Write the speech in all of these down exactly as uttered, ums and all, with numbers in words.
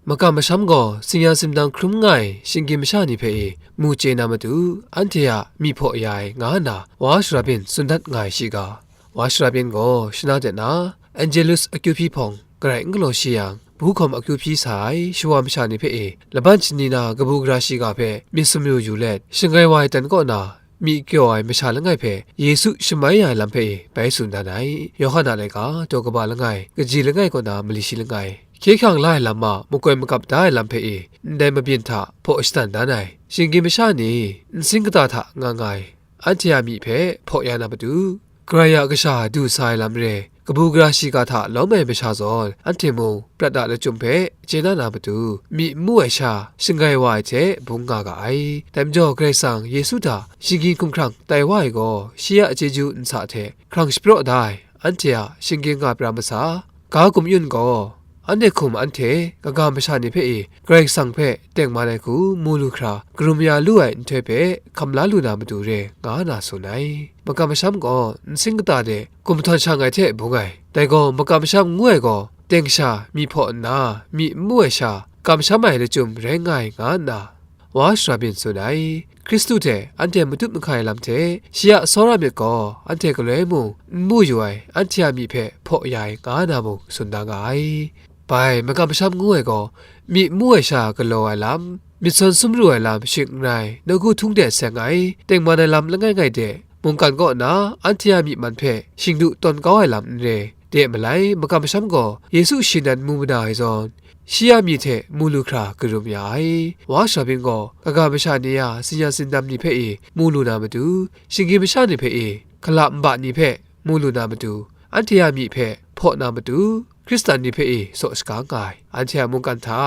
Makam masham gaw tsin-ya tsin-dam hkrum nga ai shinggyim masha ni hpe e mu chye na matu, anhte a myi hpaw ya ai, nga nna wa Sharabin tsun dat nga ai shiga, wa Sharabin gaw shana de na, Angelus akyu hpyi hpawng garai n galaw shi yang, bu hkawm akyu hpyi sa ai shawa masha ni hpe e laban shani na kabu gara shiga hpe myit sumru yu let, shangai wa ai tan kaw na, myi kyaw ai masha langai hpe Yesu shamai ya ai lam hpe e bai tsun dan ai. Yawhan a laika, daw kaba langai, kaji langai kaw na mali shi langai, hkye hkrang la ai lam a makoi makap da ai lam hpe e ndai mabyin hta hpaw shadan dan ai. Shinggyim masha ni nsing kata hta nga nga ai, anhte a myi hpe hpaw ya na matu, Karai a kasha du sa ai lam re, kabu gara shiga hta lawm ai masha zawn, anhte mung prat a lachyum hpe chye na na matu, myi n mu ai sha shangai wa ai hte bung nga ga ai. Dai majaw, Karai Kasang Yesu hta shinggyim hkumhkrang tai wa ai gaw, shi a chyeju ntsa hte hkrang shapraw da ai, anhte a shinggyim nga pra masa. Ga kum yun gaw, anhte hkum anhte kaga masha ni hpe e Karai Kasang hpe tengman ai hku mu lu hkra karum ya lu ai nhtoi hpe hkam la lu na matu re, nga na tsun ai. Makam masham gaw nsing kata de kum htawn shang ai hte bung ai. Dai gaw makam masham ngu ai gaw, teng sha myi hpaw nna myi n mu ai sha kamsham ai lachyum rai nga ai, nga nna wa Sharabin tsun ai. Hkristu hte anhte matut mahkai lam hte shi a tsawra myit gaw, anhte galoi mung n mu yu ai, anhte a myi hpe hpaw ya ai, nga na mung tsun da nga ai. Bai, makam masham ngu ai gaw, myi n mu ai sha galaw ai lam, myit sawn sumru ai lam shing n rai, nawku htung de seng ai, tengman ai lam langai ngai de, mungkan kaw na anhte a myi man hpe shingdu tawn kau ai lam n re. De malai, makam masham gaw Yesu shi nan mu mada ai zawn, shi a myi hte mu lu hkra karum ya ai. Wa Sharabin gaw kaga masha ni a tsin-ya tsin-dam ni hpe e mu lu na matu, shinggyim masha ni hpe e hkala nba ni hpe mu lu na matu, anhte a myi hpe hpaw na matu, Hkristan ni hpe e saw shaga nga ai. Anhte a mungkan hta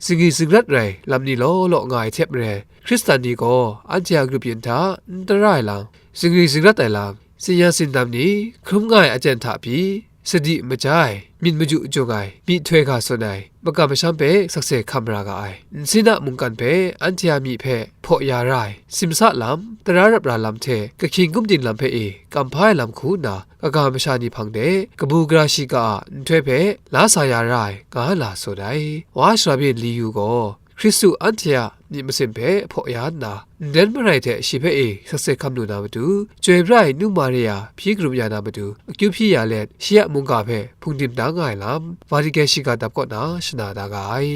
zingri zingrat rai lam ni law law nga ai hte maren, Hkristan ni gaw anhte a grup yin hta n tara ai lam, zingri zingrat ai lam, tsin-ya tsin-dam ni hkrum nga ai aten hta pyi, sadi maja ai, myit maju jung ai, myihtoi ga tsun ai, makam masham hpe sakse hkam ra ga ai. Nsin a mungkan hpe anhte a myi hpe hpaw ya ra ai, simsa lam, tara rap ra lam hte kahkying gumdin lam hpe e kam hpa ai lam hku nna, kaga masha ni hpang de kabu gara shiga a nhtoi hpe la sa ya ra ai, nga na tsun ai. Wa Sharabin Liyu gaw Hkristu anhte a myit masin hpe hpaw ya nna, nden marai hte shi hpe e sakse hkam lu na matu, chyoi pra ai nu Maria hpyi karum ya na matu, akyu hpyi ya let, shi a mungga hpe hpungdim da nga ai lam, Vatican shiga dap kaw na shana da ga ai.